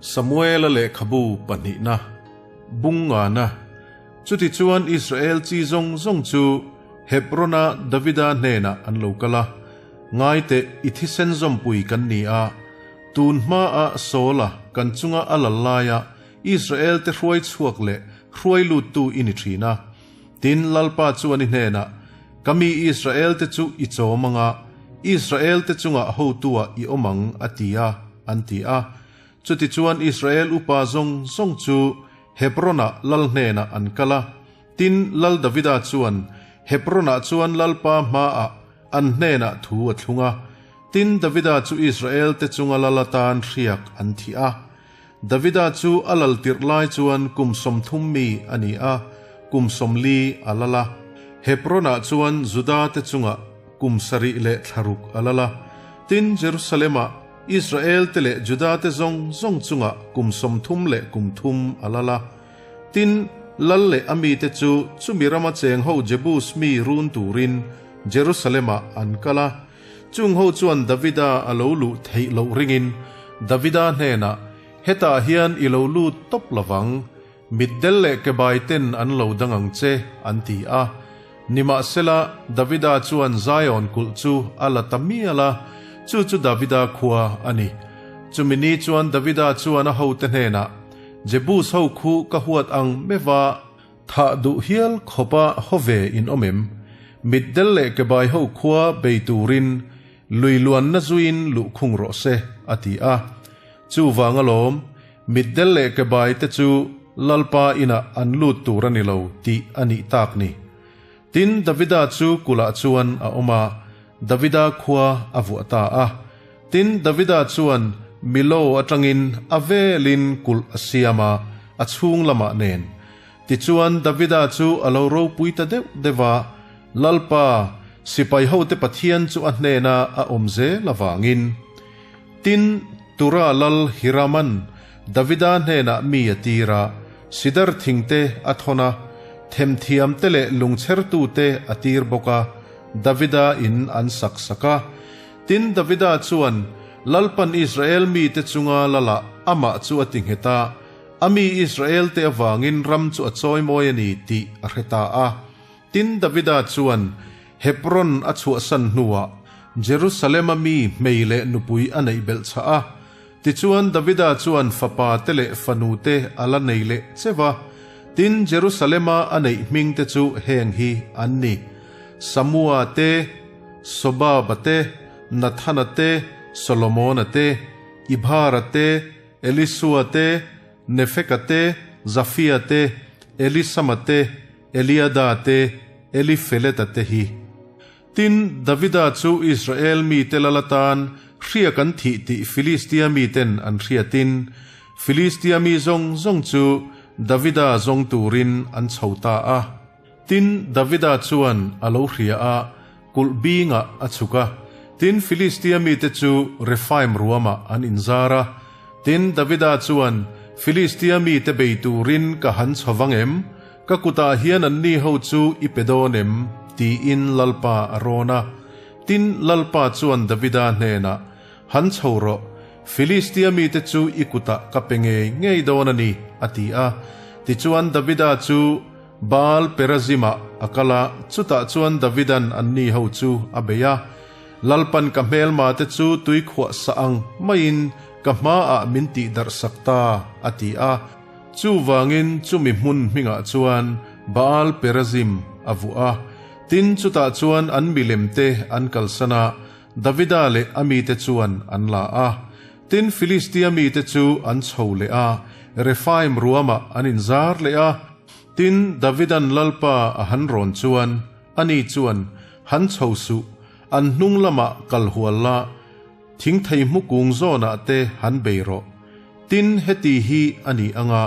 Samuela lehkhabu pahnihna, bung ngana. Chutichuan Israel chi zawng zawng chu Hebrona Davida hnenah an lo kal a, Ngaiteh, i thisen zawmpui kan ni a, tun hmaah Saula kan chunga a lal laia Israel-te hruai chhuak leh hruai luttu i ni thin a. Tin, Lalpa chuan i hnenah, Ka mi Israel-te chu i chawm ang a, Israel-te chungah hotuah i awm ang, a ti a, an ti a. Chutichuan Israel upa zawng zawng chu Hebron-ah lal hnenah an kal a. Tin, Lal Davida chuan Hebron-ah chuan Lalpa hmaah an hnenah thu a thlung a. Tin, Davida chu Israel-te chunga lal atan hriak an thih a. Davida chu a lal tirh lai chuan kum 30 mi a ni a, kum 40 a lal a. Hebron-ah chuan Juda-te chungah kum sarih leh thlaruk a lal a. Tin, Jerusalem-ah Israel-te leh Juda-te zawng zawng chungah kum 30 leh kum thum a lal a. Tin, lal leh a mite chu chumi rama cheng ho Jebus mi run turin Jerusalem-ah an kal a. Chung ho chuan Davida a lo luh theih loh ringin Davida hnenah, Hetah hian i lo lut tawp lovang, mitdel leh kebai ten an lo dang ang che, an ti a. Nimahsela, Davida chuan Zion kulh chu a la ta mial a, chu chu Davida khua a ni. Chumi ni chuan Davida chuan a hote hnenah, Jebus ho khu ka huat ang meva, Thah duh hial khawpa haw ve in awm em? Mitdel leh kebai ho khua bei turin lui luanna zuiin luh khung rawh se, a ti a. Chuvang alawm, mitdel leh kebai te chu Lalpa inah an lut tur a ni lo tih a nih tak ni. Tin, Davida chu kulhah chuan a awm a, Davida khua a vuah ta a. Tin, Davida chuan Milo atangin a velin kulh a siam a, a chhung lamah nen. Tichuan, Davida chu a lo ropui ta deuh deuh a, Lalpa, sipai hote Pathian chu a hnena a awm zel avangin. Tin, Tura lal Hiraman Davida hnenah mi a tir a, sidar thingte a thawn a, themthiamte leh lungchhertute a tir bawk a, Davida in an sak sak a. Tin, Davida chuan Lalpan Israel mite chunga lalah amah chu a ti nghet a, a mi Israelte avangin ram chu a chawimawi a ni tih a hre ta a. Tin, Davida chuan Hebron a chhuahsan hnuah Jerusalema mi hmei leh nupui a neih belh chhah a. Tichuan, Davida chuan fapa te leh fanu te a la nei leh cheu a. Tin, Jerusalema a neih hmingte chu heng hi an ni, Samua te, Sobaba te, Nathana te, Solomona te, Ibhara te, Elisua te, Nefeka te, Zafia te, Elisama te, Eliada te, Elifeleta te hi. Tin, Davida chu Israel mite lal atan hriak an thih tih Filistia miten an hriatin, Filistia mi zawng zawng chu Davida zawng turin an chho ta a. Tin, Davida chuan a lo hria a, kulh bingah a chhuk a. Tin, Filistia mite chu Refaim ruamah an inzar a. Tin, Davida chuan, Filistia mite bei turin ka han chho vang em? Ka kutah hian anni ho chu i pe dawn em? tiin Lalpa a rawn a. Tin, Lalpa chuan Davida hnenah, Han chho rawh, Filistia mite chu i kutah ka pe ngei ngei dawn a ni, a ti a. Tichuan Davida chu Baal Perazimah a kal a, chutah chuan Davidan anni ho chu a bei a. Lalpan ka hmelmate chu tui khuah sah ang maiin ka hmaah min tihdarh sak ta, a ti a. Chuvangin chumi hmun hmingah chuan Baal Perazim a vuah a. Tin, chutah chuan an milemte an kalsan a, Davida leh a mite chuan an la a. Tin, Filistia mite chu an chho leh a, Refaim ruamah an inzar leh a. Tin, Davidan Lalpa a han rawn chuan, ani chuan, Han chho suh, an hnung lamah kal hual la, thingthei hmu kung zawnah te han bei rawh. Tin, heti hi a ni anga,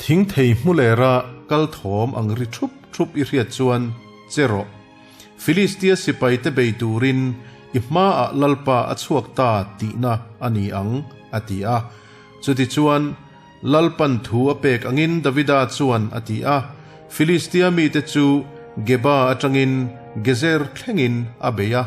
thingthei hmu lera kal thawm ang ri thup thup i hriat chuan che rawh. Filistia sipaite bei turin i hmaah Lalpa a chhuak ta tihna a ni ang, a ti a. Chutichuan, Lalpan thu a pek angin Davida chuan a ti a, Filistia mite chu Geba atangin Gezer thlengin a bei a.